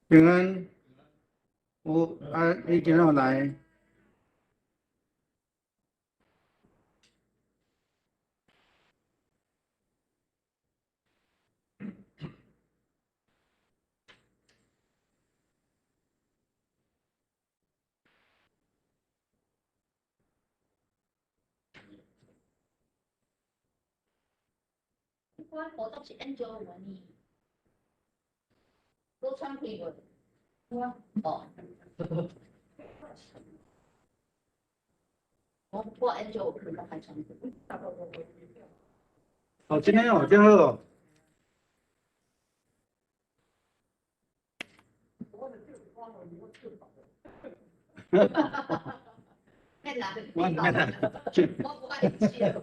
平安，有啊，你今仔有來？這款活動是演講有呢？無喘氣無？哦。我演講有可能較喘氣。哦，這个哦，真好哦。免啦，我免啦。我無愛笑。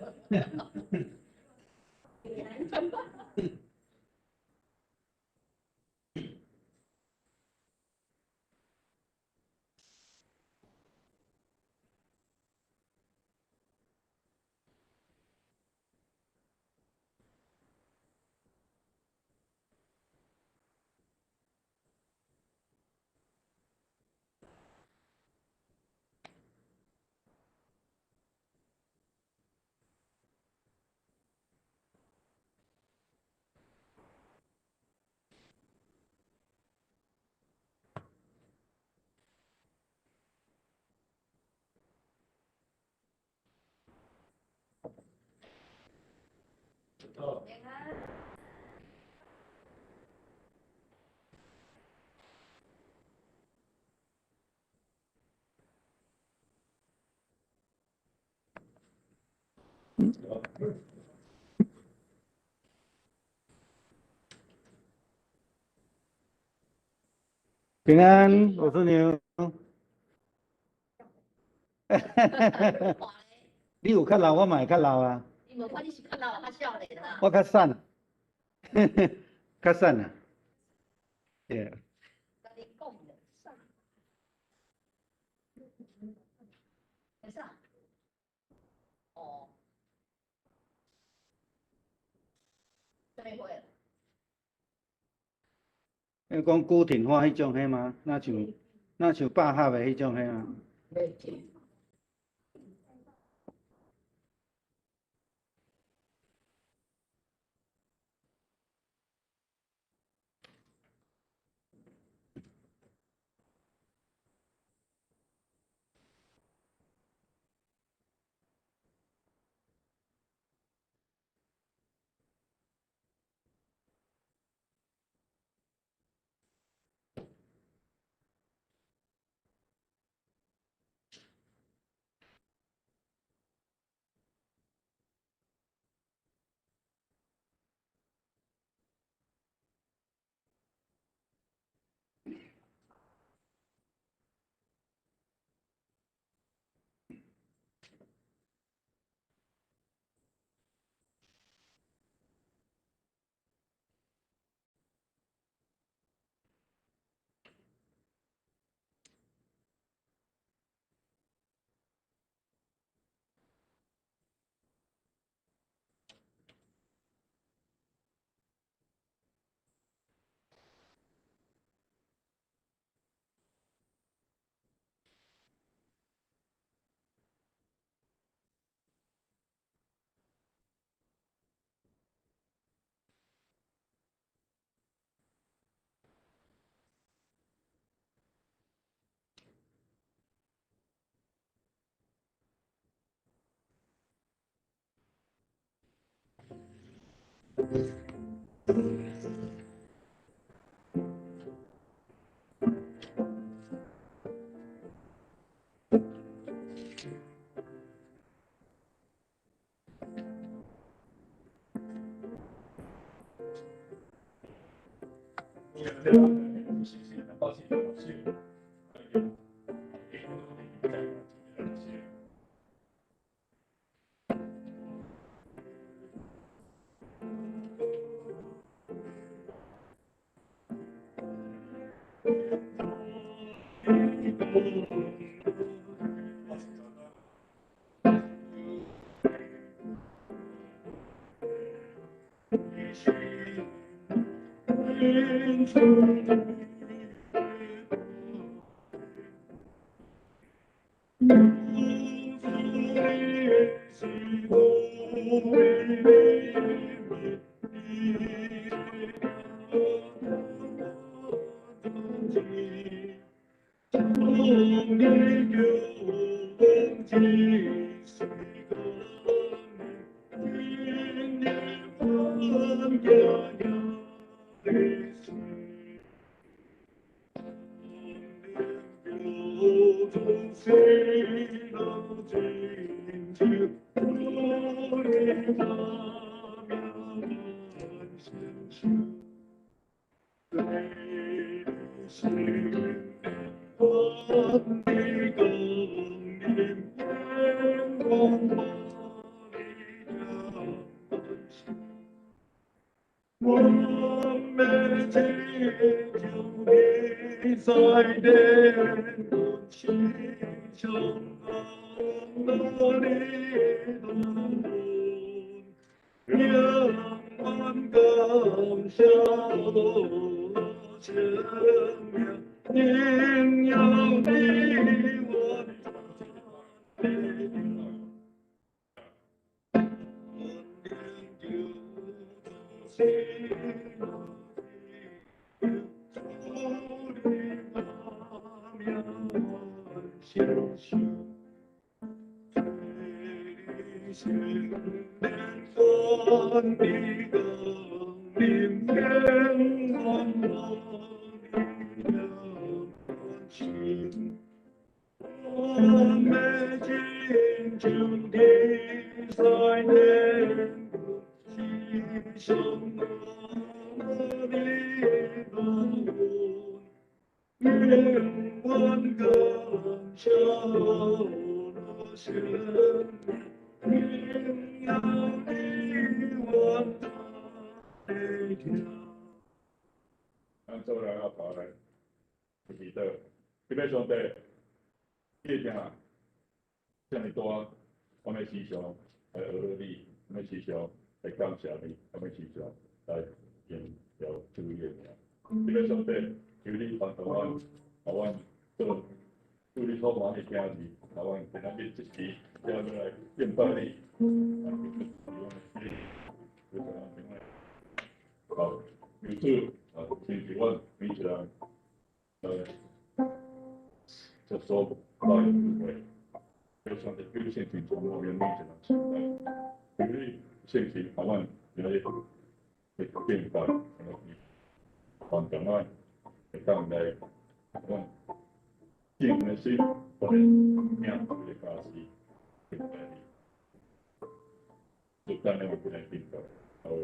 平安，我是牛。你有較老，我嘛會較老啊。你無看你是較老，較少年啦。我較瘦，較瘦啊。對。共你講的，瘦。會使。哦。啥物花？你講古亭花彼種彼嗎？若像百合的彼種彼嗎？咱做來阿爸來，祈禱，這位上帝，你聽，這麼大，我們時常來學你，我們時常來感謝你，我們時常來榮耀主你的名。這位上帝，求你幫助阮，予阮做主你所歡喜的囝兒，予阮今仔日這時才欲來敬拜你。好，求主啊，親自阮每一個人來接受來聚會，求上帝求聖靈充滿阮每一個人心內，求你聖靈予阮今仔日去敬拜，幫助阮會當來阮敬的心，我的命來加持，敬拜你，就等下我來敬拜，好的。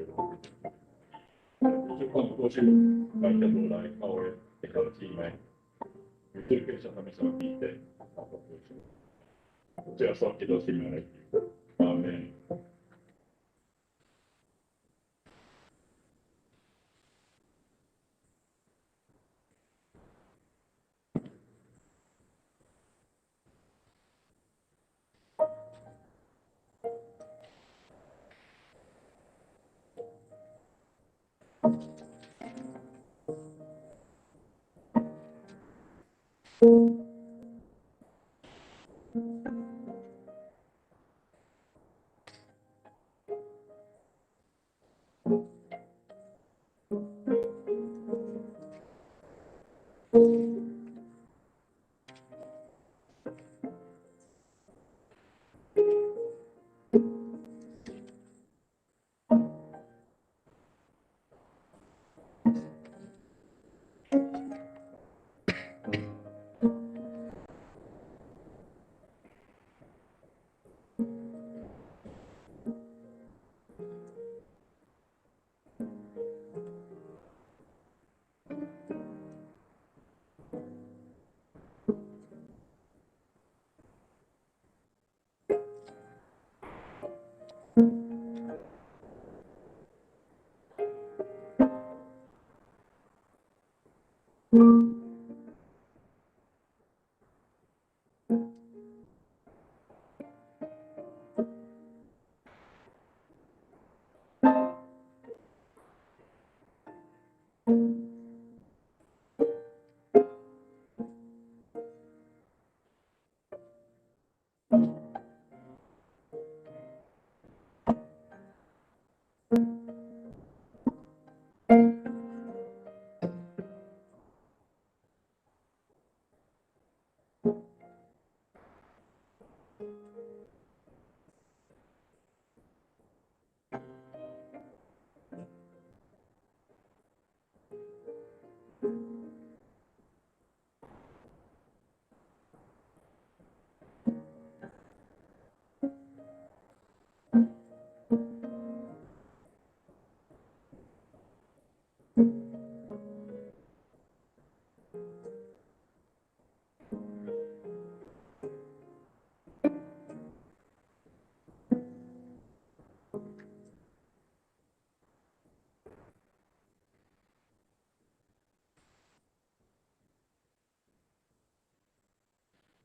這看過去，來接落來教會弟兄姊妹，有對繼續他們所記得，好，這樣說基督聖名來求，阿門。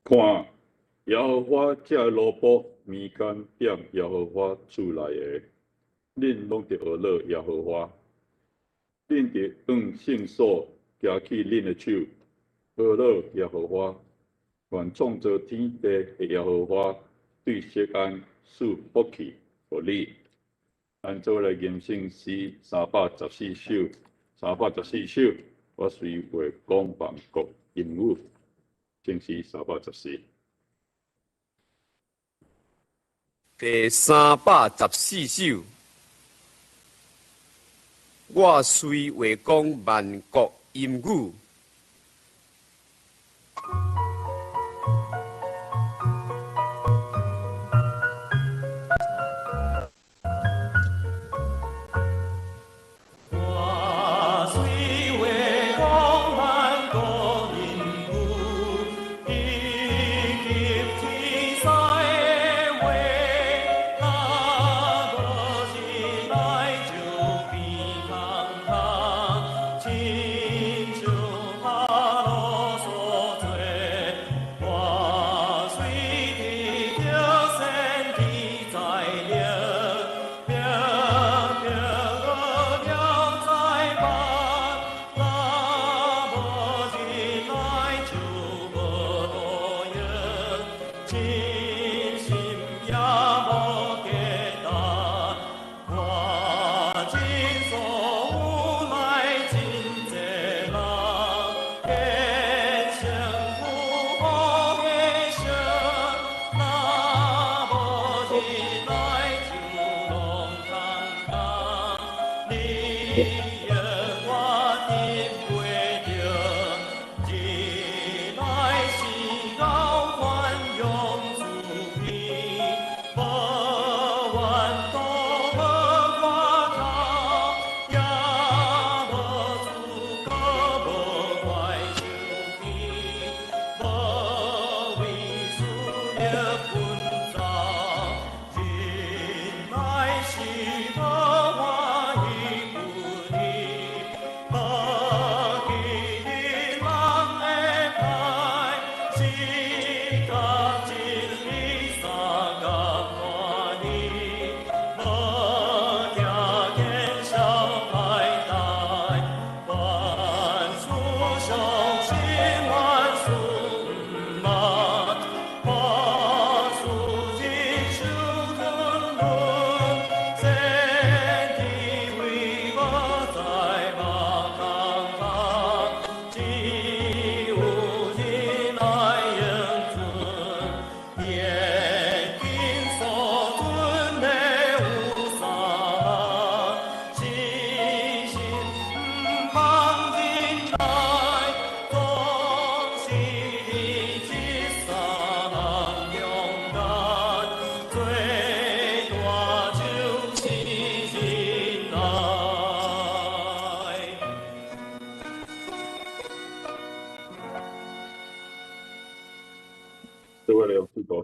看，耶和華這奴僕眠間踮耶和華厝內的，恁攏著學樂耶和華。恁著向聖所舉起恁的手，學樂耶和華。願創造天地的耶和華對錫安賜福氣予你。咱做來吟聖詩314首，314首，我雖話講萬國音語，聖詩314。第314首，我雖話講萬國音語。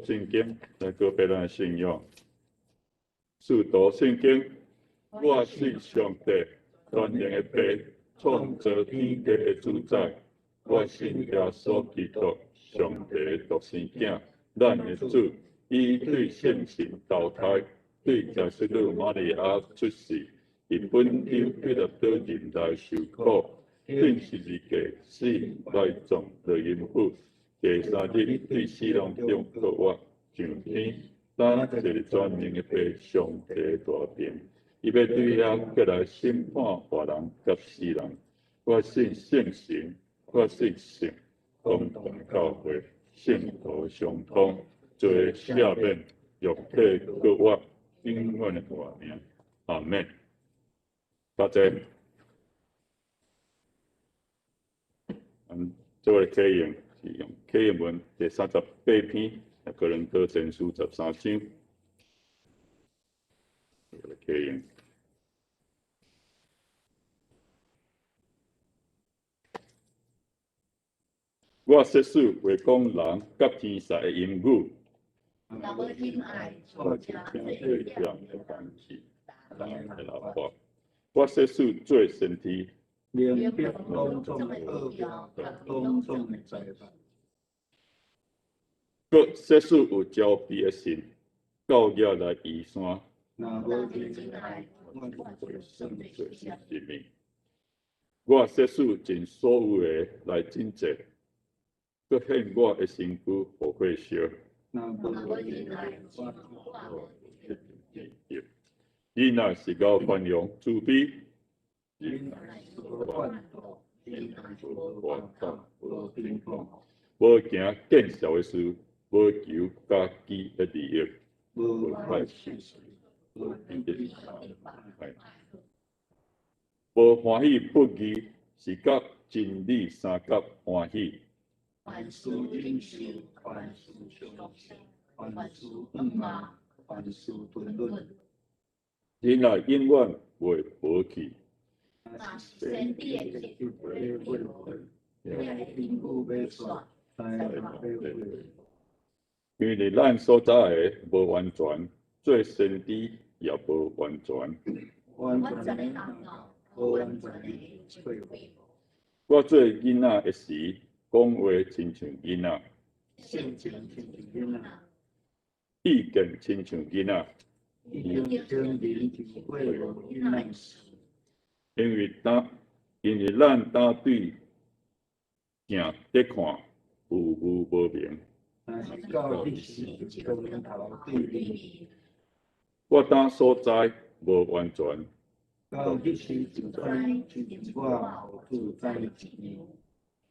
聖經來告白咱的信仰。使徒聖經，我信上帝，全能的父，創造天地的主宰。我信耶穌基督，上帝的獨生囝，咱的主。伊對聖神投胎，對聖女瑪利亞出世，佇本丟彼拉多人來受苦，釘十字架死，埋葬落陰府。第三日對死人中復活，上天，咱坐佇全能的父上帝大殿，伊欲對遐過來審判活人佮死人。我信聖神，我信聖公同教會，聖徒相通，罪赦免，肉體復活，永遠的活命。阿們。多謝。做個啟用是用啟用文第38篇，哥林多前書13章。啟用。我說使話講人佮天使的音語，若無仁愛，我就聽對人的關係，人的老婆。我說使做先知，明白攏總的奧妙，攏總的知識。閣設使有焦慮的信，到遐來移山，若無仁愛，阮就算做啥物？我設使盡所有的來賑濟，閣獻我的身軀予火燒。若無仁愛，阮仁愛是夠寬容慈悲，仁愛是無嫉妒，仁愛是無怨懟，無貧窮，無行見笑的事，無求家己的利益，無快受無無歡喜不義，是佮真理相佮歡喜。凡事忍受，凡事相信，凡事盼望，凡事吞忍。仁愛永遠袂無去。若是先知的職因為咱所知的無完全，做先知也無完全。完全的人無完全的我做囡仔的時，講話親像囡仔，性情親像囡仔，意見親像囡仔。已經成人就過囡仔時。因為咱當對鏡咧看，有霧無明。若是到彼時，就頭對面。我當所知無完全。到彼時就知，就我予主知一樣。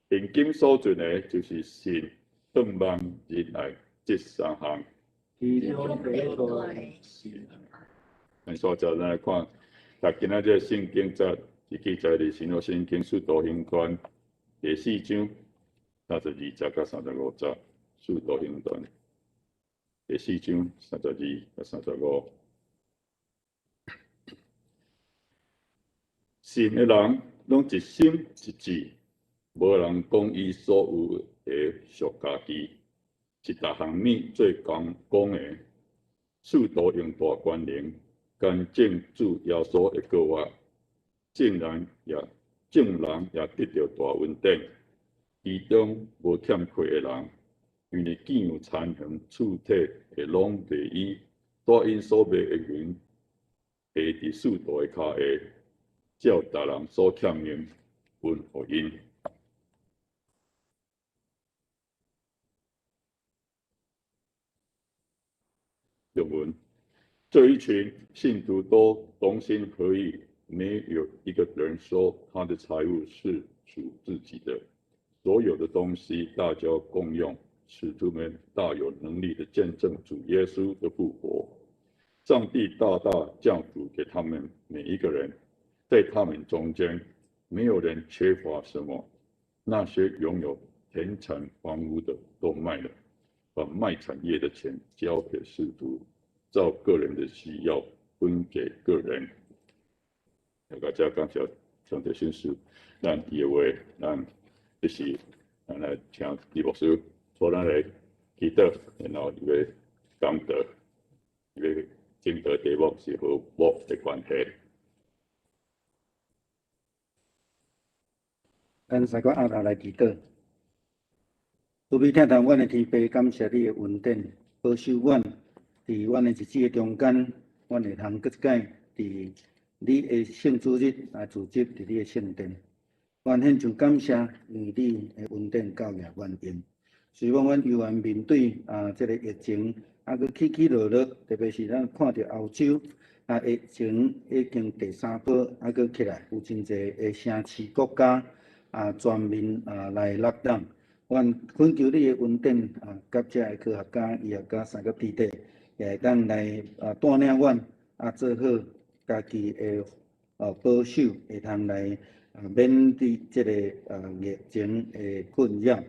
現今所存的，就是信、盼望、仁愛這三項。其中第一大的是。咱所在咱來看，讀今仔這個聖經節是記載佇新約聖經使徒行傳第四章32節到35節。使徒行傳第四章32到35。信的人攏一心一志，無人講伊所有的屬家己，是逐項物做公講的。使徒用大權能，見證主耶穌的復活，眾人也得著大恩典。其中無欠虧的人，因為見有田園厝體的攏賣伊，帶𪜶所賣的銀，下佇使徒的跤下，照逐人所欠用分予𪜶。中文，這一群信徒都同心合意，沒有一個人說他的財物是屬自己的，所有的東西大家共用。使徒們大有能力的見證主耶穌的復活，上帝大大降福給他們每一個人，在他們中間沒有人缺乏什麼。那些擁有田產房屋的都賣了，把賣產業的錢交給使徒，照個人的需要分給個人。大家感謝上帝信實，咱伊的話，咱就是咱來聽李牧師帶咱來祈禱，然後伊欲講道，伊欲講道題目是和睦的關係。咱三個阿頭來祈禱。慈悲疼痛阮的天父，感謝你的恩典，保守阮佇阮的日子的中間，阮會通閣一擺佇你的聖主日來聚集佇你的聖殿。阮獻上感謝，因為你的恩典夠額阮用。雖講阮猶原面對這个疫情，閣起起落落，特別是咱看著歐洲疫情已經第三波閣起來，有真濟的城市國家全面來 lockdown。阮懇求你的恩典佮遮的科學家、醫學家三個弟弟，也會當來帶領阮做好家己的保守，會通來免佇這個疫情的困擾。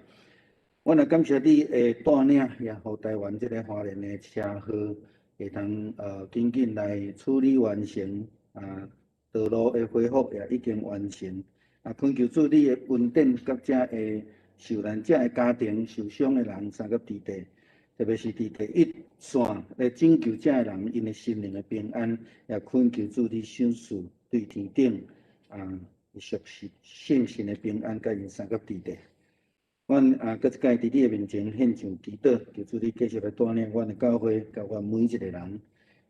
阮也感謝你的帶領，也予台灣這個花蓮的車禍會通緊緊來處理完成，道路的恢復也已經完成。懇求主你的恩典，佮遮的受難者的家庭、受傷的人三個弟弟，特別是佇第一線來拯救這的人，𪜶的心靈的平安，也懇求主你賞賜對天頂屬實聖神的平安，佮𪜶三個弟弟。阮啊，閣一擺佇你的面前獻上祈禱，求主你繼續來帶領阮的教會，佮阮每一個人，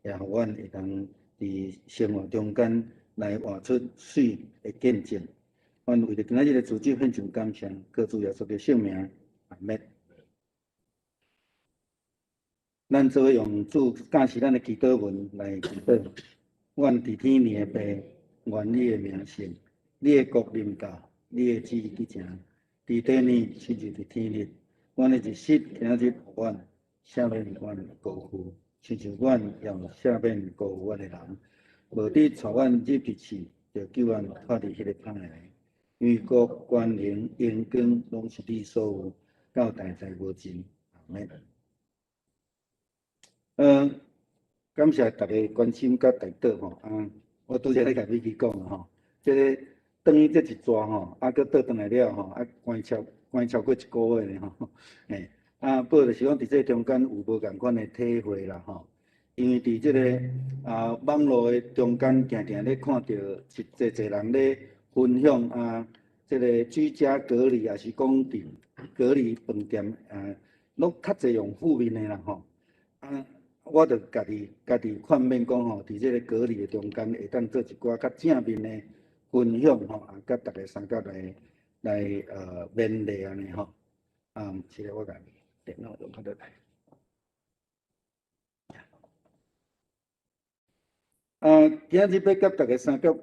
也予阮會當佇生活中間來活出媠的見證。阮為著今仔日的主旨獻上感謝，靠主耶穌的聖名，阿們。咱做伙用主教示咱的祈禱文來祈禱。阮佇天裡的父，願你的名聖，你的國臨到，你的旨意去成。佇地裡，親像佇天裡。阮的日食今仔日予阮，赦免阮的過負，親像阮也赦免過負阮的人。無得帶阮入去試，著救阮脫離彼個歹的。因為國、權能、榮光，攏是你所有，到代代無盡。阿們。感謝大家關心佮代禱吼。啊，我拄才咧共美琪講吼，這个轉去這一逝吼，啊，閣倒轉來了吼，啊，關超過一個月呢吼。嘿，啊，不過就是講佇這中間有無仝款的體會啦吼。因為佇這个網路的中間，定定咧看著一濟濟人咧分享啊，這个居家隔離，抑是講佇隔離飯店啊，攏較濟用負面的啦吼。啊，我就家己勸勉講吼，佇這个隔離的中間，會當做一寡較正面的分享吼，啊，佮大家相佮來勉勵按呢吼。啊，是咧，我共電腦用較倒來。啊，今日欲佮大家相佮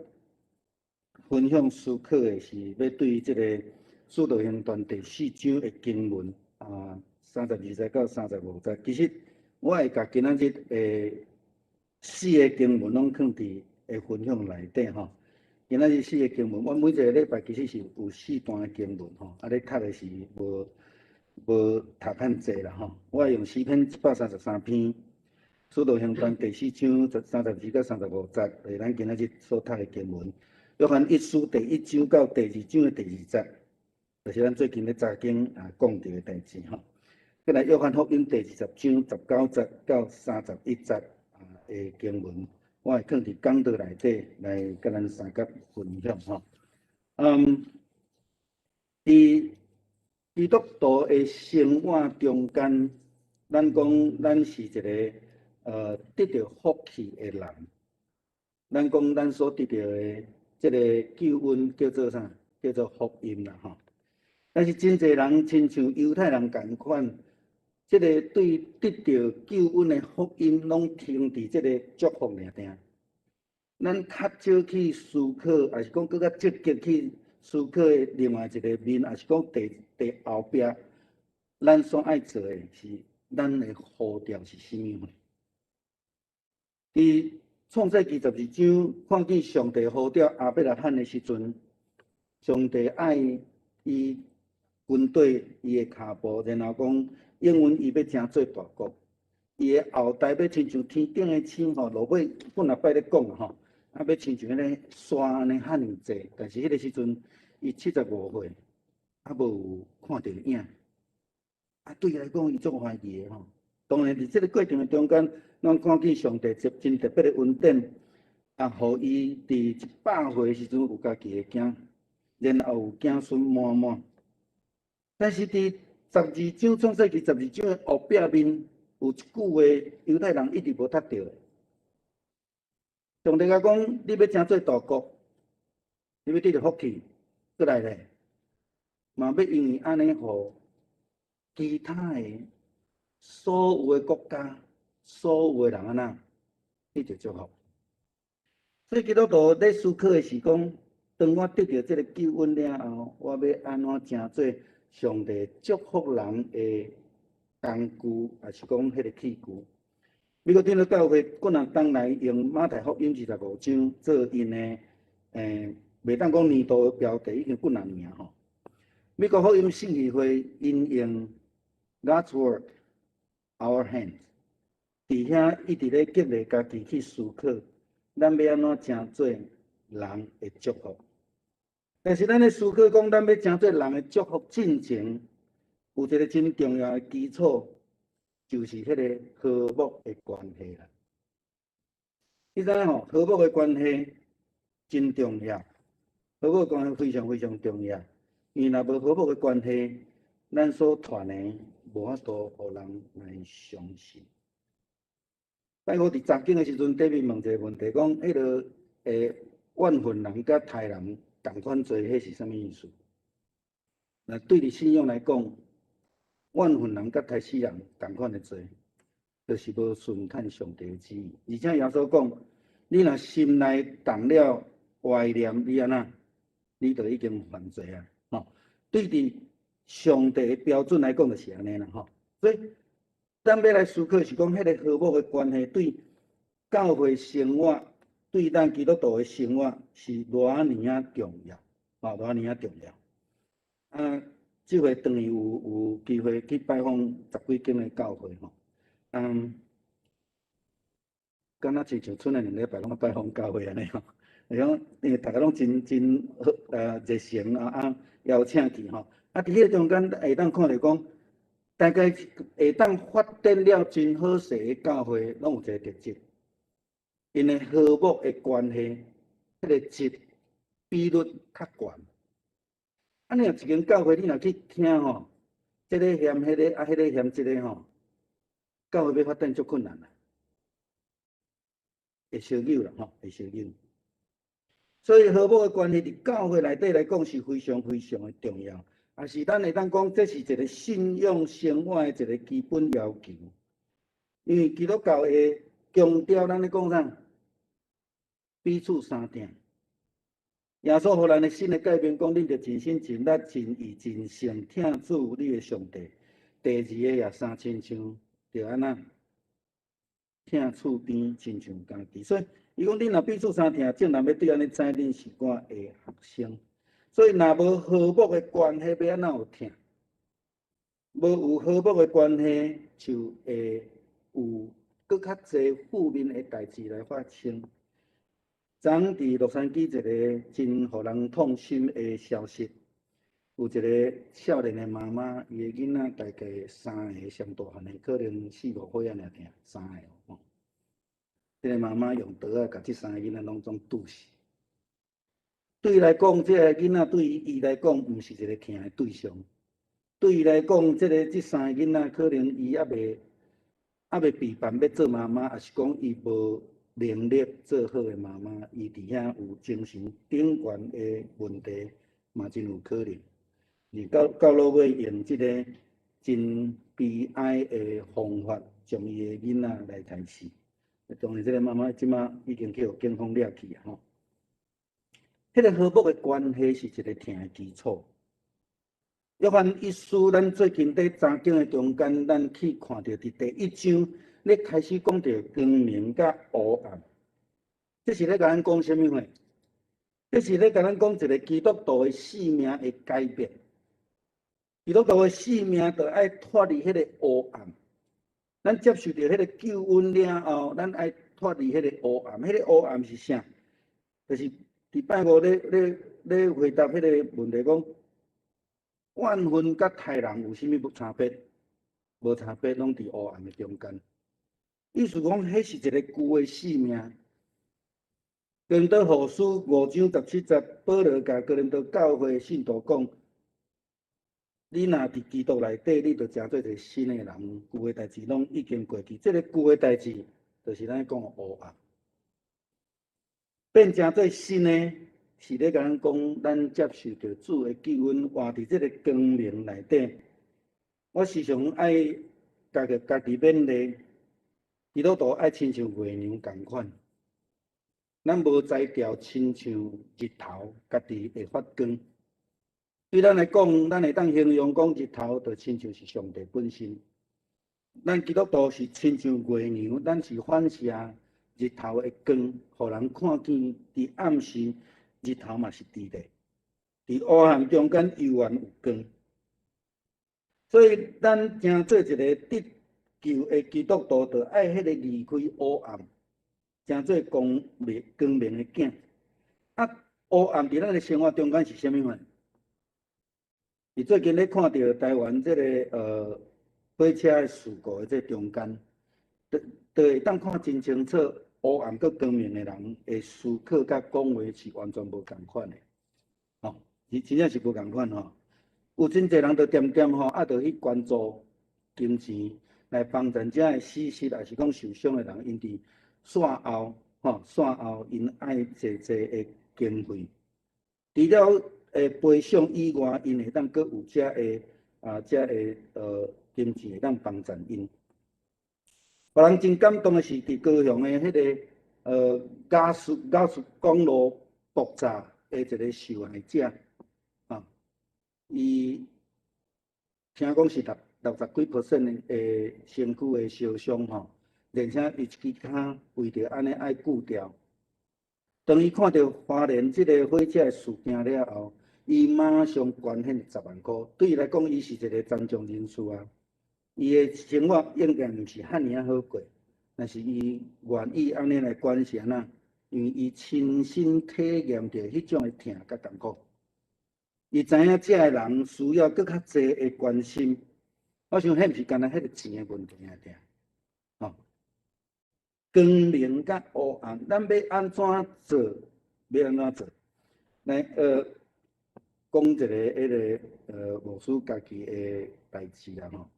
分享思考的是，欲對這个《使徒行傳》第四章的經文啊，32節到35節。其實我會共今仔日的四个經文攏囥佇的分享內底吼。今仔日四个經文，我每一个禮拜其實是有四段的經文吼，啊，咧讀的是無讀遐濟啦吼。我會用詩篇133篇，《使徒行傳》第四章32到35節，是咱今仔日所讀的經文。約翰一書第一章到第二章的第二節，就是咱最近咧查經啊講著的代誌吼。閣來約翰福音第20章19節到31節啊的經文，我會囥佇講道內底來佮咱相佮分享吼。佇基督徒的生活中間，咱講咱是一个得著福氣的人。咱講咱所得著的這个救恩叫做啥？叫做福音啦吼。但是真濟人親像猶太人仝款，這个對得著救恩的福音，攏停佇這个祝福爾定。咱較少去思考，抑是講閣較積極去思考的另外一个面，抑是講佇後壁，咱所愛做的是咱的呼召是啥物貨？佇創世記12章，看見上帝呼召亞伯拉罕的時陣，上帝愛伊跟綴伊的跤步，然後講應允伊欲成做大國，伊的後代欲親像天頂的星吼，落尾幾若擺咧講吼，啊欲親像彼个沙按呢遐爾濟，但是彼个時陣伊75歲，猶無有看著影，啊對伊來講伊足懷疑的吼。當然佇這个過程的中間，咱看見上帝真特別的恩典，啊，予伊佇100歲的時陣有家己的囝，然後有子孫滿滿。但是佇十二章創世記十二章的後壁面，有一句話，猶太人一直無讀著的。上帝共講，你欲成做大國，你欲得著福氣，閣來咧，嘛欲因為按呢，予其他的所有的國家、所有的人按怎得著祝福。所以基督徒咧思考的是講，當我得著這个救恩了後，我欲按怎成做上帝祝福人的工具，抑是講彼个器具？美國長老教會幾若冬來用馬太福音25章做𪜶的，袂當講年度的標題，已經幾若年吼。美國福音信義會𪜶用 God's Word Our Hands，佇遐一直咧激勵家己去思考，咱欲按怎成做人的祝福。但是咱咧思考講，咱欲成做人的祝福進前，有一个真重要的基礎，就是彼个和睦的關係啦。你知影吼，和睦的關係真重要，和睦的關係非常非常重要。因為若無和睦的關係，咱所傳的無法度予人來相信。拜五佇查經的時陣，底面問一個問題，講彼个怨恨人佮刣人仝款罪，彼是啥物意思？那對佇信仰來講，怨恨人佮刣死人仝款的罪，就是無順趁上帝的旨意。而且耶穌講，你若心內動了歪念，你按怎？你就已經犯罪啊！吼，對佇上帝的標準來講，就是按呢啦吼。所以，咱欲來思考是講，彼个和睦的關係對教會生活，對咱基督徒的生活是偌爾仔重要，吼，偌爾仔重要。啊，這回轉去有機會去拜訪十幾間的教會吼，敢若親像賰的2禮拜攏拜訪教會按呢吼，會講因為逐家攏真真好熱誠啊啊邀請去吼，啊佇彼個中間會當看著講，大概會當發展了真好勢的教會，攏有一個特質，𪜶的和睦的關係，彼個質比率較懸。啊，你若一間教會，你若去聽吼，這个嫌彼个，啊，彼个嫌這个吼，教會欲發展足困難啦，會相扭啦吼，會相扭。所以和睦的關係佇教會內底來講是非常非常的重要，也是咱會當講這是一個信仰生活的一個基本要求。因為基督教會強調咱咧講啥？彼此相疼。耶穌予咱的新的誡命講，恁著盡心盡力盡意盡性疼主你的上帝。第二個也相親像，著按怎疼厝邊親像家己。所以伊講，恁若彼此相疼，眾人欲對按呢知恁是我的學生。所以若無和睦的關係，欲按怎有疼？無有和睦的關係，就會有閣較濟負面的代誌來發生。昨昏佇洛杉磯一個真予人痛心的消息，有一個少年的媽媽，伊的囡仔大概三个上大漢的，可能四五歲仔爾爾，三个吼。這个媽媽用刀仔共這三个囡仔攏總剁死。對伊來講，這个囡仔對伊來講，毋是一個疼的對象。對伊來講，這个這三个囡仔可能伊猶未備辦欲做媽媽，抑是講伊無能力做好的媽媽，伊佇遐有精神頂懸的問題，嘛真有可能。而到落尾用這个真悲哀的方法，將伊的囡仔來刣死。當然，這個媽媽這馬已經去予警方掠去啊！吼，彼个和睦的關係是一個疼的基礎。約翰一書，咱最近佇查經的中間，咱去看著佇第一章，咧開始講著光明佮黑暗。這是咧共咱講啥物話？這是咧共咱講一個基督徒的生命的改變。基督徒的生命就愛脫離彼個黑暗。咱接受著彼個救恩了後，咱愛脫離彼個黑暗。彼個黑暗是啥？就是佇拜五咧回答彼個問題，講怨恨佮刣人有啥物差別？無差別，攏佇黑暗的中間。意思講，彼是一个舊的生命。哥林多後書5章17節，保羅共哥林多教會信徒講：你若佇基督內底，你就成做一個新的人，舊的代誌攏已經過去。這个舊的代誌，就是咱講的黑暗。變成做新的，是咧共咱講，咱接受著主的救恩，活佇這个光明內底。我時常愛家己勉勵，基督徒愛親像月娘仝款，咱無才調，親像日頭，家己會發光。對咱來講，咱會當形容講日頭，就親像是上帝本身。咱基督徒是親像月娘，咱是反射日頭的光，予人看見。佇暗時，日頭嘛是佇咧，佇黑暗中間猶原有光。所以，咱成做一個得救的基督徒，就愛彼个離開黑暗，成做光明光明的囝。啊，黑暗佇咱的生活中間是啥物款？佇最近咧看著台灣這个火車的事故的這中間，就會當看真清楚，黑暗佮光明的人的思考佮講話是完全無仝款的，吼，是真正是無仝款吼。有真濟人就恬恬吼，啊，就去捐助金錢來幫贊遮的死屍，抑是講受傷的人，𪜶佇線後吼，線後𪜶愛濟濟的經費。除了賠償以外，𪜶會當閣有遮的金錢會當幫贊𪜶。予人真感動的是，佇高雄的彼个高速公路爆炸的一个受害者，啊，伊聽講是60幾 percent 的身軀的燒傷吼，而且伊一支跤為著按呢愛鋸掉。當伊看著花蓮這个火車的事件了後，伊馬上捐獻10萬箍。對伊來講，伊是一個殘障人士啊。伊的生活應該毋是遐爾仔好過，但是伊願意按呢來捐是按怎？因為伊親身體驗著彼種的疼佮艱苦。伊知影遮的人需要閣較濟的關心。我想，彼毋是干焦彼个錢的問題爾爾。吼，光明佮烏暗，咱欲按怎做？欲按怎做？來，講一个彼个牧師家己的代誌啦吼。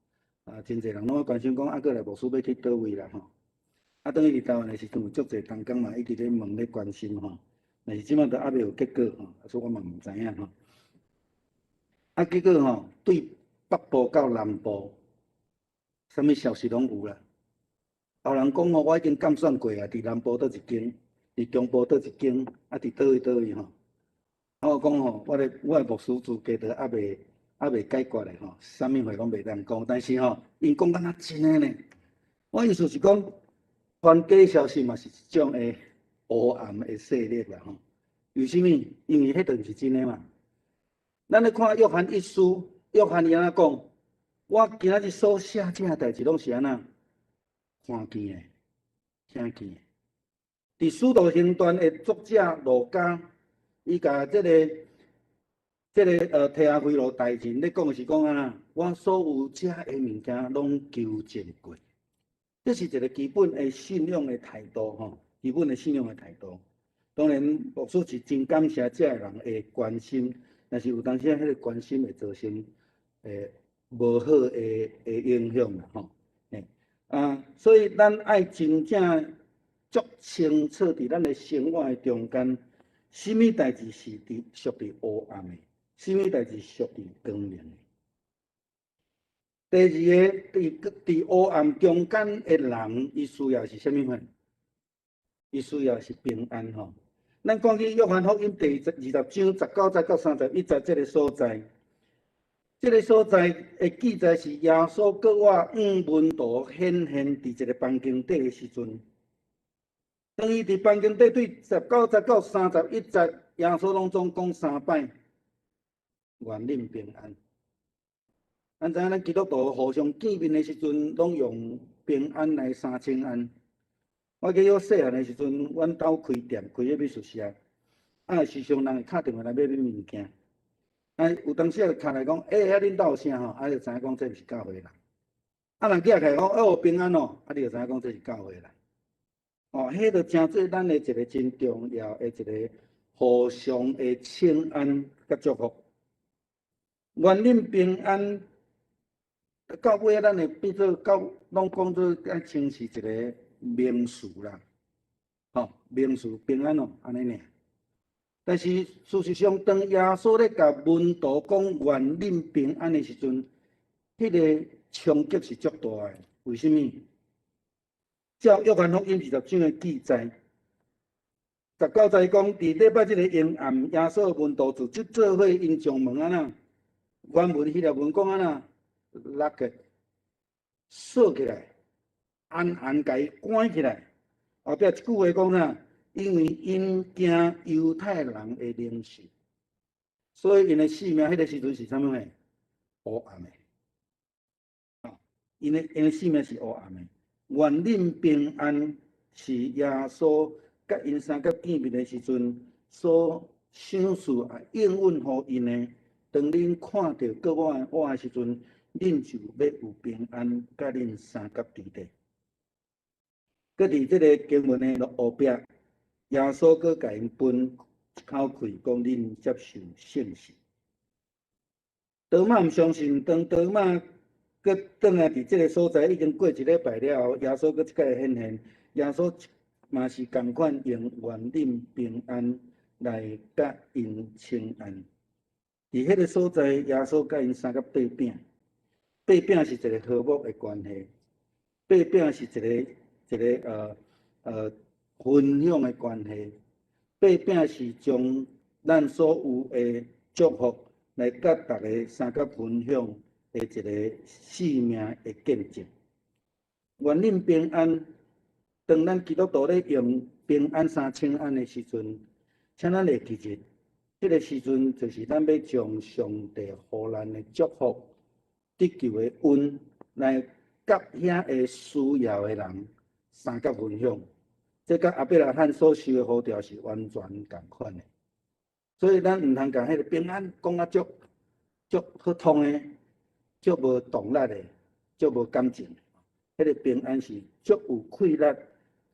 啊，真濟人攏關心講，啊，閣來牧師欲去佗位啦吼。啊，當伊佇台灣的時陣，有足濟同工嘛，一直咧問咧關心吼。但是這擺都猶未有結果吼，所以我嘛毋知影吼。啊，結果吼，對北部到南部，啥物消息攏有啦。有人講吼，我已經監算過啊，佇南部佗一間，佇中部佗一間，啊，佇佗位佗位吼。啊，我講吼，我的牧師資格都猶未解決的吼，啥物話攏袂當講。但是吼，𪜶講敢若真的呢。我意思是講，傳假消息嘛是一種的烏暗的勢力啦吼。為啥物？因為彼就毋是真的嘛。咱咧看約翰一書，約翰伊按怎講？我今仔日所寫這代誌攏是按怎？看見的，聽見的。佇使徒行傳的作者路加，伊共這個提阿非羅大人咧講的是講按怎？我所有遮的物件攏求證過，這是一個基本的信仰的態度吼，基本的信仰的態度。當然，牧師是真感謝遮的人的關心，但是有當時彼個關心會造成無好的影響啦吼。啊，所以咱愛真正足清楚佇咱的生活的中間，啥物代誌是屬佇烏暗的，啥物代誌屬佇光明的。第二个，佇烏暗中間的人，伊需要是啥物貨？伊需要是平安吼。咱講去約翰福音第20章19節到31節這个所在，這个所在的記載是耶穌閣倚向門徒顯現佇一个房間底的時陣，當伊佇房間底對19節到31節，耶穌攏總講三擺，願恁平安。咱知影咱基督徒互相見面的時陣，攏用平安來三請安。我記得我細漢的時陣，阮兜開店，開彼美術社，啊，時常人會敲電話來買物件，啊，有當時會敲來講，欸，遐恁兜有啥吼？啊，就知影講這毋是教會人。啊，人寄起來講，哦，平安哦，啊，你就知影講這是教會人。哦，彼就成做咱的一個真重要的一個互相的請安佮祝福。願恁平安，到尾咱會變做到攏講做愛稱是一個名詞啦，吼，名詞平安哦，按呢爾。但是事實上，當耶穌咧共門徒講願恁平安的時陣，彼個衝擊是足大的。為啥物？照約翰福音20章的記載，19節講，佇禮拜日的昏暗，耶穌的門徒就這做伙𪜶將門按怎？原文希臘文講按怎？lock 鎖起來，暗暗共伊關起來。後壁一句話講啥？因為𪜶驚猶太人的領袖，所以𪜶的性命彼个時陣是啥物貨？烏暗的。啊，𪜶的性命是烏暗的。願恁平安是耶穌佮𪜶三個見面的時陣所賞賜啊應允予𪜶的。當恁看著閣我的時陣，恁就欲有平安，佮恁相佮佇咧。閣佇這个經文的後壁，耶穌閣共𪜶分一口氣，講恁接受聖神。多馬毋相信，當多馬閣轉來佇這个所在，已經過一禮拜了後，耶穌閣一擺顯現，耶穌嘛是仝款用願恁平安來佮𪜶請安。佇彼个所在，耶穌佮𪜶相佮擘餅，擘餅是一个和睦的關係，擘餅是一个分享的關係，擘餅是將咱所有的祝福來佮逐家相佮分享的一个生命的見證。願恁平安，當咱基督徒咧用平安相請安的時陣，請咱會記得，這个時陣就是咱欲將上帝予咱的祝福、得救的恩，來佮遐個需要的人相佮分享。這佮亞伯拉罕所受的呼召是完全仝款的。所以咱毋通共彼个平安講啊足足好通的，足無動力的，足無感情。彼个平安是足有氣力的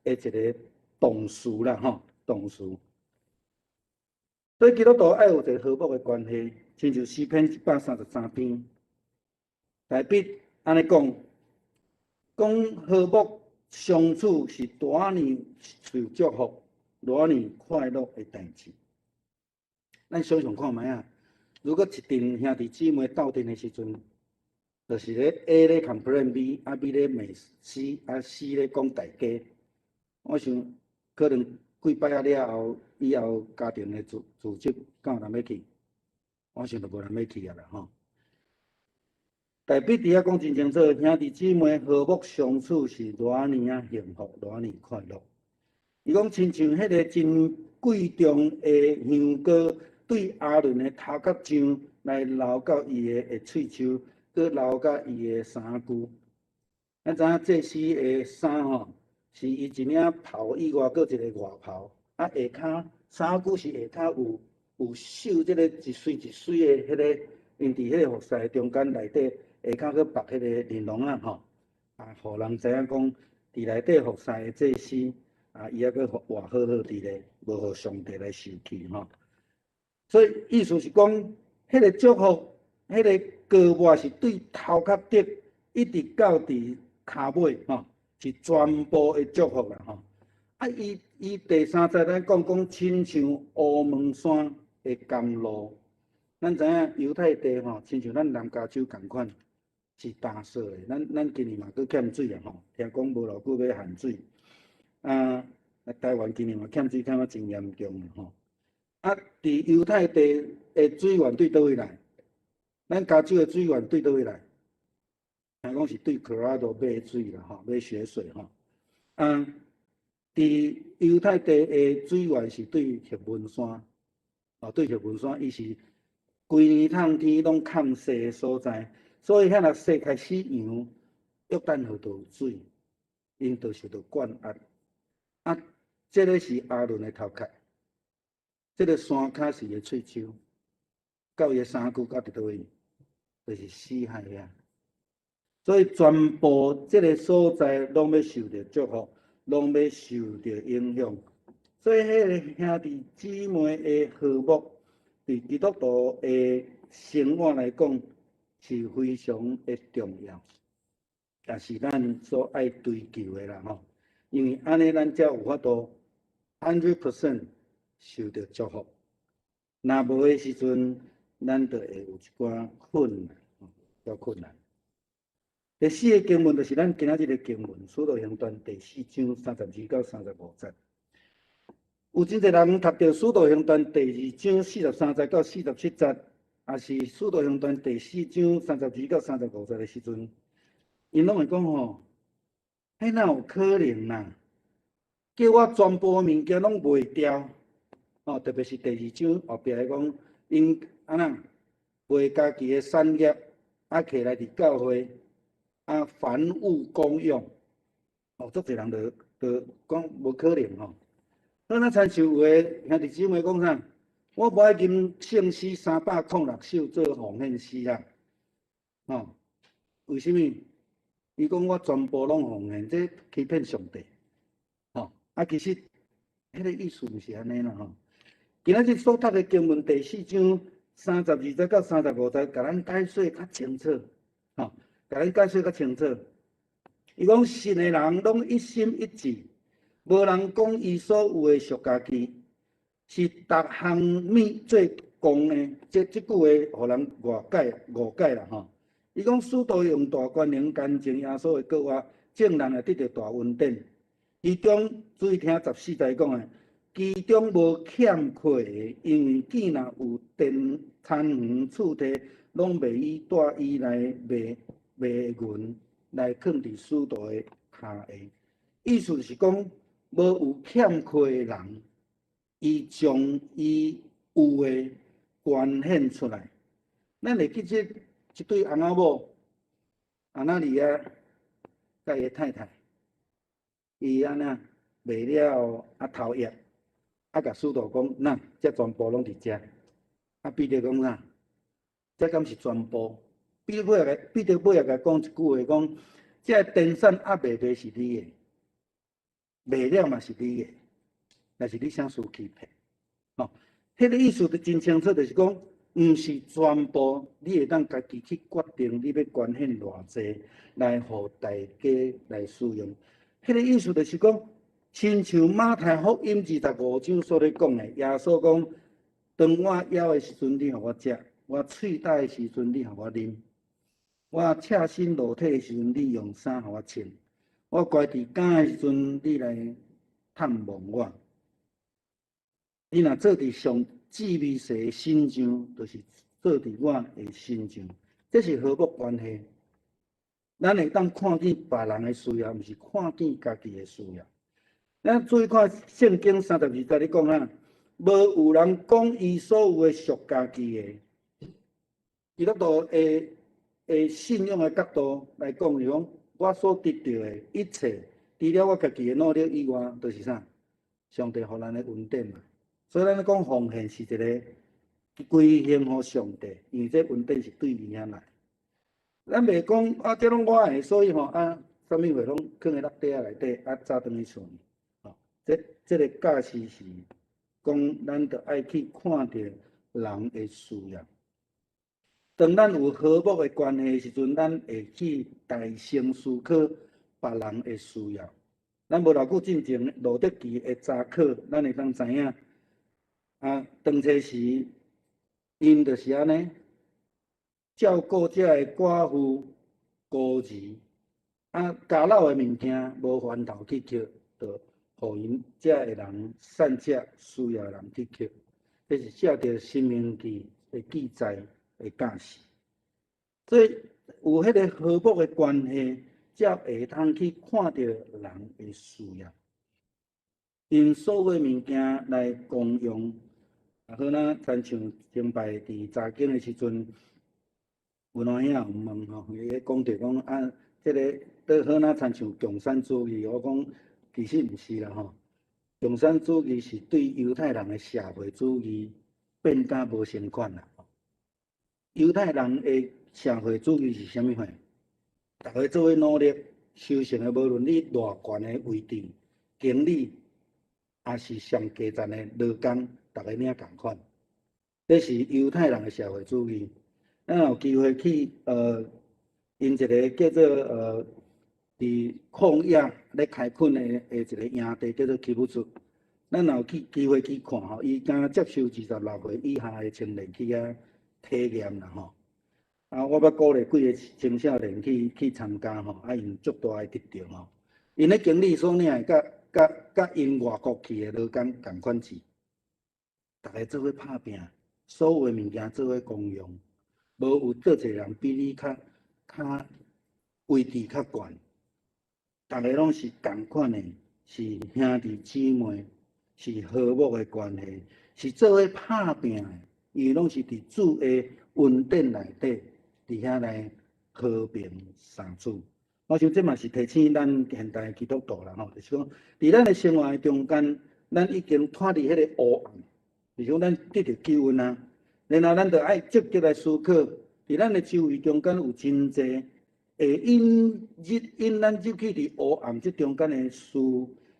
一个動詞啦，吼，動詞。所以基督徒愛有一个和睦的關係，親像詩篇133篇，大衛按呢講，講和睦相處是偌爾受祝福、偌爾快樂的代誌。咱想想看覓仔，如果一陣兄弟姊妹鬥陣的時陣，就是咧 A 咧 complain B，啊 B 咧罵 C，啊 C 咧講大家，我想可能幾擺仔了後，以後家庭的組織敢有人欲去？我想就無人欲去啊啦吼。大衛佇遐講真清楚，兄弟姊妹和睦相處是偌爾仔幸福，偌爾快樂。伊講親像彼个真貴重的香膏，對亞倫的頭殼上來流到伊的喙鬚，閣流到伊的衫袖。咱知影祭司的衫吼，是伊一領袍以外，閣一个外袍。啊，下跤衫袖是下跤有繡這个一穗一穗的彼个，𪜶佇彼个服侍中間內底下跤閣縛彼个玲瓏仔吼，啊，予人知影講佇內底服侍的祭司，啊，伊猶閣活好好佇咧，無予上帝來受氣吼。所以意思是講，彼个祝福，彼个膏抹是對頭殼頂一直到佇跤尾吼，是全部的祝福啦吼。啊，伊第三節咱講講親像烏蒙山的甘露，咱知影猶太地吼，親像咱南加州仝款是乾燥的，咱今年嘛閣欠水啊吼，聽講無偌久欲限水。啊，台灣今年嘛欠水欠啊真嚴重吼。啊，佇猶太地的水源對佗位來？咱加州的水源對佗位來？聽講是對科羅拉多買水啦吼，買雪水吼。啊，佇猶太地的水源是對黑門山，哦，對黑門山，伊是規年冬天攏崁雪的所在，所以遐若雪開始融，約旦河就有水，𪜶就受到灌壓。啊，這个是亞倫的頭殼。這个山跤是伊的喙鬚，到伊的衫袖到佇佗位，就是死海遐。所以全部這个所在攏欲受著祝福，攏欲受著影響。所以，彼个兄弟姊妹的和睦，對基督徒的生活來講是非常的重要，也是咱所愛追求的啦吼。因為按呢，咱才有法度 100% 受著祝福。若無的時陣，咱就會有一寡困難，較困難。第四个經文就是咱今仔日的經文，《使徒行傳》第四章32到35節。有真濟人讀著《使徒行傳》第二章43節到47節，抑是《使徒行傳》第四章32到35節的時陣，𪜶攏會講吼，彼哪有可能啊？叫我全部物件攏賣掉，哦，特別是第二章後壁講，𪜶按怎賣家己的產業，啊，摕來佇教會，啊，凡物公用，哦，足濟人就講無可能吼。好，咱親像有的兄弟姊妹講啥？我無愛吟聖詩306首做奉獻詩啦，吼？為啥物？伊講我全部攏奉獻，這欺騙上帝，吼！啊，其實彼个意思毋是按呢啦，吼。今仔日所讀的經文第四章32節到35節，共咱解說較清楚，吼，共咱解說較清楚。伊講信的人攏一心一志，無人講伊所有的屬家己，是逐項物做公的。這句話，予人誤解誤解啦吼。伊講使徒用大權能見證耶穌的過活，眾人會得著大恩典。其中注意聽14節講的，其中無欠缺的，因為見若有田田園厝地，攏賣以帶伊來賣賣銀來囥佇使徒的跤下。意思是講，無有欠缺的人，伊將伊有的捐獻出來。咱會記這一對翁仔某，亞拿尼亞佮伊的太太，伊按呢賣了後啊頭頁，啊共使徒講，那這全部攏佇遮。啊彼得講啥？這敢是全部？彼得尾仔共講一句話，講這田產猶未賣是你的，賣了嘛是你的，但是你啥事欺騙？吼，彼個意思就真清楚，就是講，毋是全部你會當家己去決定你欲捐獻偌濟來予大家來使用。彼個意思就是講，親像馬太福音25章所咧講的，耶穌講：當我枵的時陣，你予我食；我喙焦的時陣，你予我啉；我赤身露體的時陣，你用衫予我穿；我關佇監的時陣，你來探望我。你若做佇上至微細的身上，就是做佇我的身上，這是和睦關係。咱會當看見別人的需要，毋是看見家己的需要。咱注意看聖經32節咧講啊，無有人講伊所有的屬家己的。基督徒的信仰的角度來講，是講我所得著的一切，除了我家己的努力以外，就是啥？上帝予咱的恩典嘛。所以咱咧講奉獻是一個歸榮予上帝，因為這恩典是對伊遐來。咱袂講啊，這攏我的，所以吼啊，啥物貨攏囥佇落袋仔內底，啊，早轉去厝。吼，這個教示是講，咱著愛去看著人的需要。當咱有和睦的關係的時陣，咱會去大聲思考別人的需要。咱無偌久進前，路得記的查考，咱會當知影。啊，當初時，𪜶就是按呢，照顧這个寡婦孤兒，啊，家老的物件無翻頭去抾，就予𪜶這个人散食需要的人去抾。這是照著《申命記》的記載的教示。所以有彼個和睦的關係，才會通去看著人的需要，𪜶所有的物件來公用。啊，好若親像前擺佇查經的時陣，有兩兄有問吼，伊咧講著講啊，這个倒好若親像共產主義，我講其實毋是啦吼，共產主義是對猶太人的社會主義變甲無相仝啦。猶太人的社會主義是啥物貨？逐个做伙努力修成的，無論你偌懸的位置、經理，抑是上低層的勞工，逐个領仝款。這是猶太人的社會主義。咱有機會去𪜶一个叫做佇曠野咧開墾的一个營地，叫做基布茲。咱若有去機會去看吼，伊敢接受26歲以下的青年去遐體驗啦吼。啊，我捌鼓勵幾个青少年去參加吼，啊，𪜶足大的得著吼。𪜶咧經理所領的，佮𪜶外國去的勞工仝款錢，逐个做伙拍拚，所有的物件做伙公用，無有佗一个人比你較位置較懸，逐个攏是仝款的，是兄弟姊妹，是和睦的關係，是做伙拍拚的，因為攏是佇主的恩典內底，佇遐來和平相處。我想這嘛是提醒咱現代基督徒啦吼，就是講，佇咱的生活的中間，咱已經脫離彼个黑暗，就是講咱得著救恩啊，然後咱就愛積極來思考，佇咱的周圍中間有真濟會引入引咱入去佇黑暗這中間的事、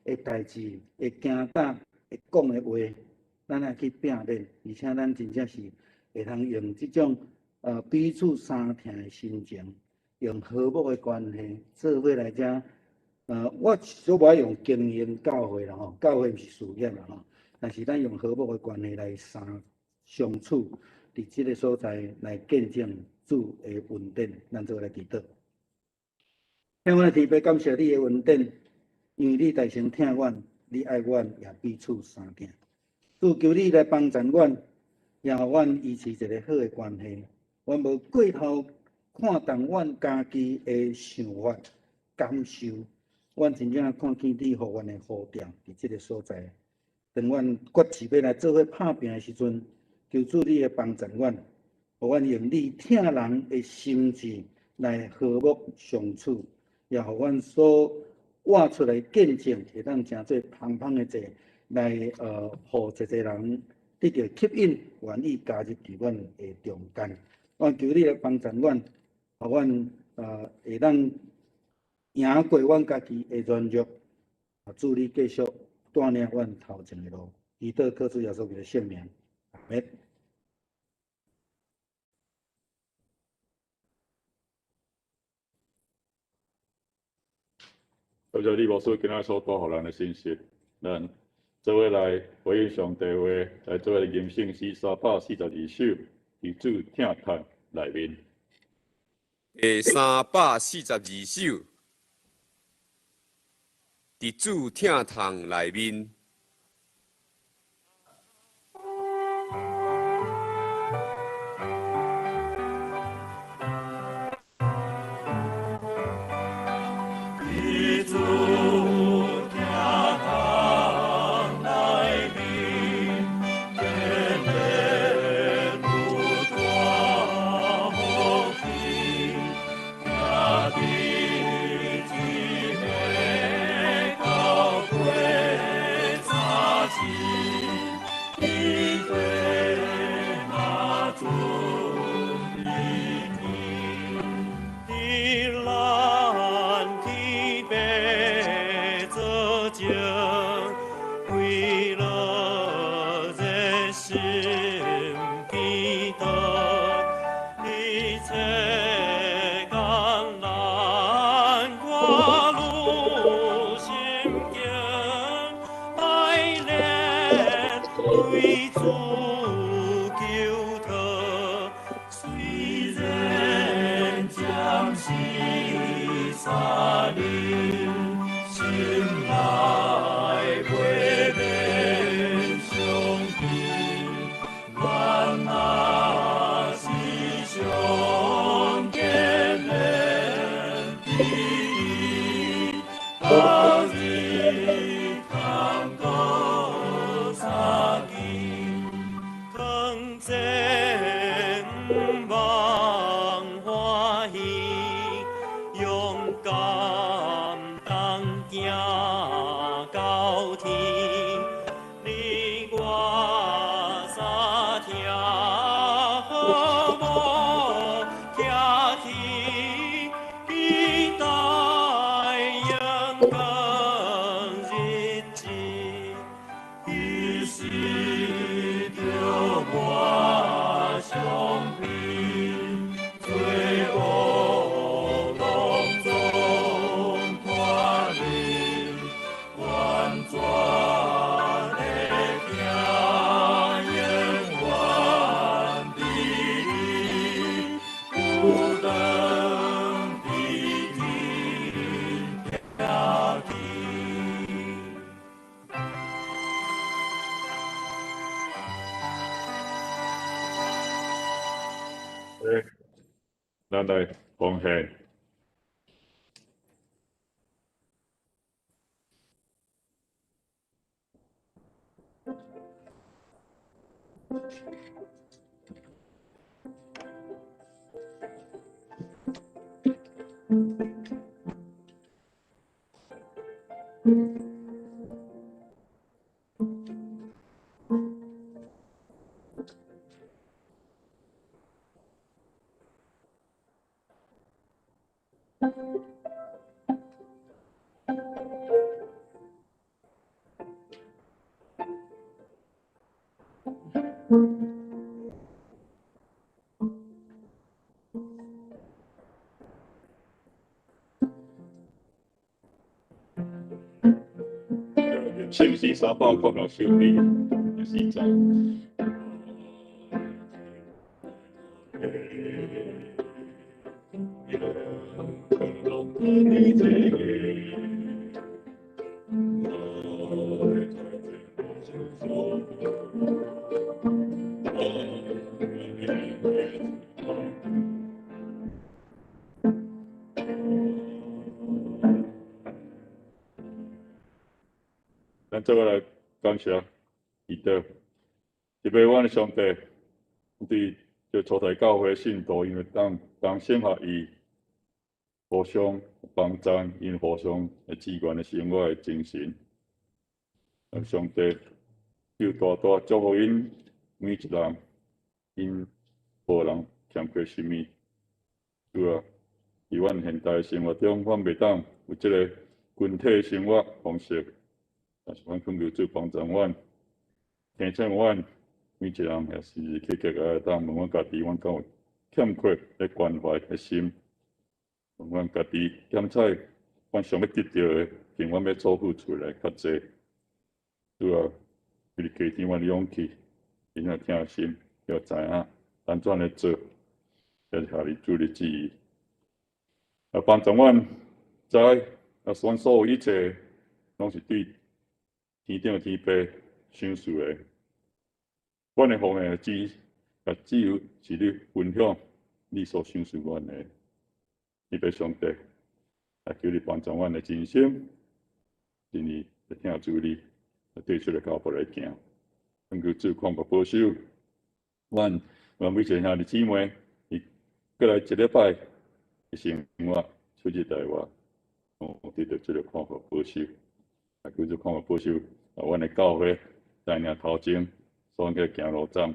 的代誌、會行動、會講的話，咱愛去避免，而且咱真正是會通用這種彼此相疼的心情，用和睦的關係做伙來遮。我小無愛用經營教會啦吼，教會毋是事業啦吼，但是咱用和睦的關係來相相處，佇這个所在來見證主的恩典，咱做伙來祈禱。向阮的天父，感謝你的恩典，因為你大聲疼阮，你愛阮也彼此相疼。主求你來幫助阮，也予阮維持一个好的關係。阮無過頭看重阮家己的想法、感受，阮真正看見你予阮的呼召佇這个所在。當阮決志欲來做伙拍拚的時陣，求主你來幫助阮，予阮用你疼人的心志來和睦相處，也予阮所活出來見證，會當成做芳芳的祭，來予濟濟人得著吸引，願意加入佇阮的中間。我求你來幫助阮，予阮會當贏過阮家己的軟弱，主你繼續帶領阮頭前的路，祈禱靠主耶穌基督聖名，阿們。多謝李牧師今仔所帶予咱的信息，咱做伙來回應上帝話，來做伙吟聖詩342首，佇主疼痛內面。第342首，佇主疼痛內面。咱來奉獻。圣诗306篇第四节。咱做伙来感谢祈祷，特别阮的上帝对这初代教会信徒，因为当同心合意，互相帮助，𪜶互相的支援的生活的精神。上帝又大大祝福𪜶每一人，𪜶无人欠缺啥物。主啊，伫阮现代生活中，阮袂当有这个群体生活方式。但是，阮恳求主帮助阮，提醒阮每一人也时时刻刻会当问阮家己，阮敢有欠缺的关怀的心？问阮家己检查，阮想欲得著的，比阮欲做付出来较济。主啊，求你加添阮勇气，并且疼心，要知影按怎来做，才是合你主的旨意。啊，帮助阮知，啊，阮所有一切，拢是对天顶天父赏赐的。阮的奉献只有是你分享你所赏赐阮的。天父上帝，啊，求你帮助阮的真心，真理来听主你，对出来脚步来行。恳求主看顾保守，阮阮每一个兄弟姊妹，伊过来一礼拜的生活出入台外，得著这个看顾保守，啊，求主看顾保守。啊，阮的教会带领头前，所去行路站，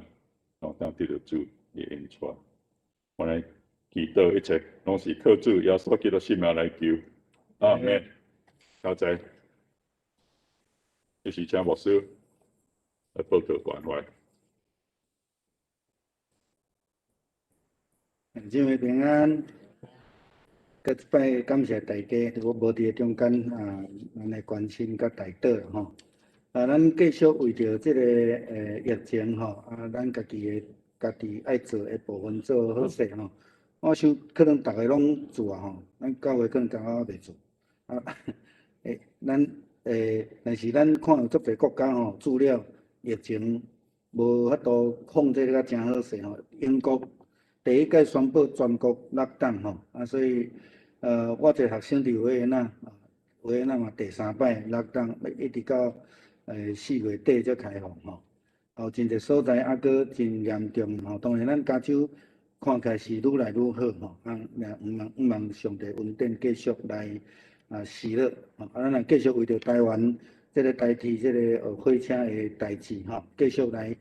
当得著主的恩赐。我来祈祷一切，拢是靠主耶稣基督圣名来求。阿们。多谢。这是请牧师来报告关怀。姊妹平安。阁一摆感谢大家，伫我无伫的中间啊，咱的关心佮代祷吼。啊，咱继续为著这个疫情吼，啊，咱家己的家己爱做的部分做好势吼。我想可能逐个拢做啊吼，咱教会可能感觉袂做啊。咱但是咱看有足济国家吼，除了疫情无法度控制甲诚好势吼。英国第一届宣布全国 lockdown 吼，啊，所以我一个学生伫维也纳，维也纳嘛第三摆 lockdown，一直到4月底才开放吼。有真济所在犹阁真严重吼，当然咱加州看起来是愈来愈好吼，啊，毋望上帝恩典继续来喜乐吼，啊，咱若继续为著台湾这个代替这个火车的代志吼，继续来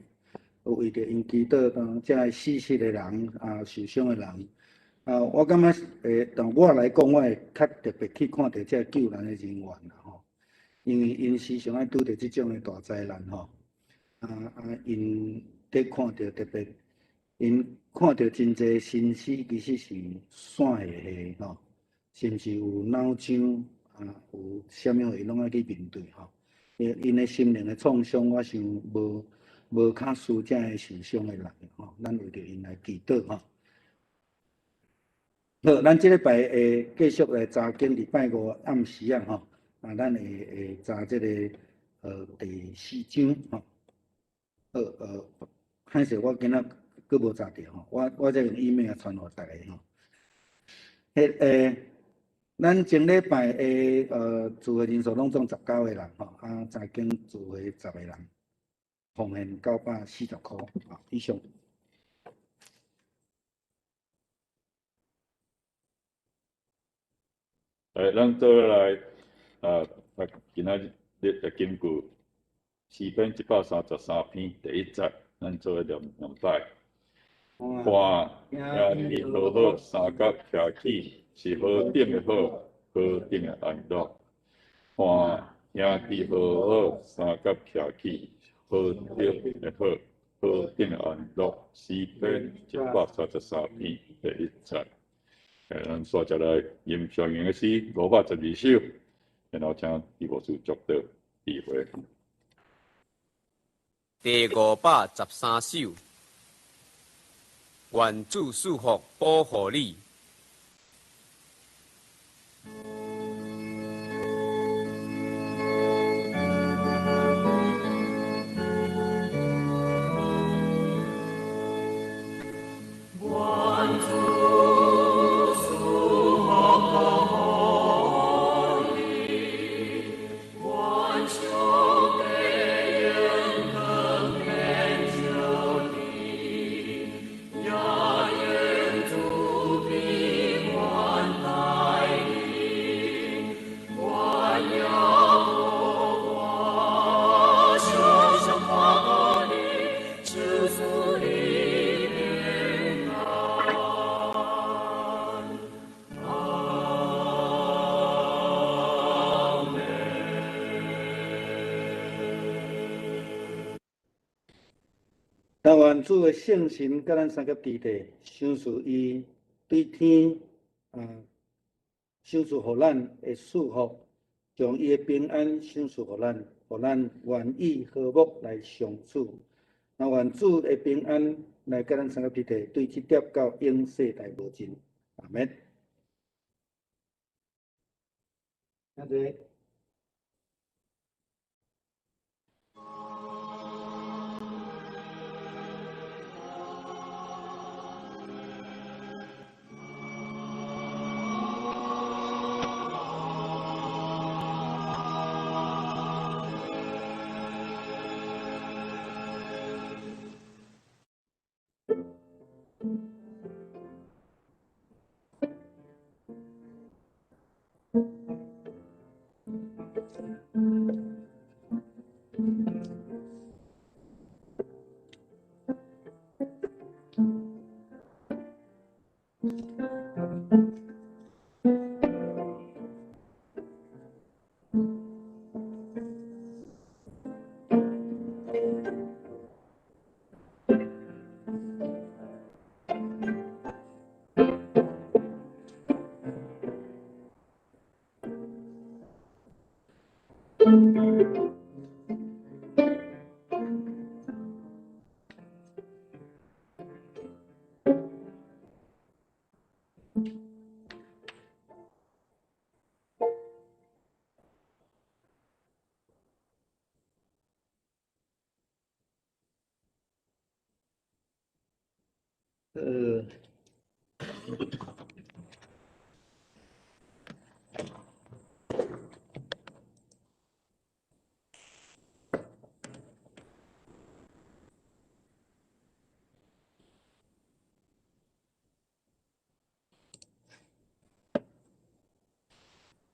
为著𪜶祈祷，当这个死失的人啊，受伤的人啊，我感觉当我来讲，我会较特别去看著这个救援的人员啦吼，因为𪜶时常爱拄著这种的大灾难吼，𪜶伫看著特别，𪜶看著真济身死其实是散下下吼，是毋是有脑伤啊？有啥物𪜶拢爱去面对吼？𪜶的心灵的创伤，我想无较输这个受伤的人吼。咱为著𪜶来祈祷吼。好，咱这礼拜会继续来查经，礼拜五暗时啊吼，啊，咱会查这个第四章吼。好，歹势我今仔阁无查著吼，我再用 email 传予大家吼。咱前礼拜的聚会人数拢总19个人吼，啊，查经聚会10个人，奉献940箍啊，以上。来，咱做伙来啊，今仔日的根据诗篇133篇第一节，咱做伙念两摆。看，兄弟和好相佮徛起，是何等的好，何等的安乐。看，兄弟和好相佮徛起，何等的好，何等的安乐。诗篇133篇第一节。咱煞接来吟上引的诗512首，然后请李牧师祝祷。智慧。第513首，願主賜福保護你。但願主的聖神佮咱相佮佇咧，賞賜伊對天啊，賞賜予咱的祝福，將伊的平安賞賜予咱，予咱願意和睦來相處。那願主的平安來佮咱相佮佇咧，對這粒到永世代無盡。阿們。阿姐。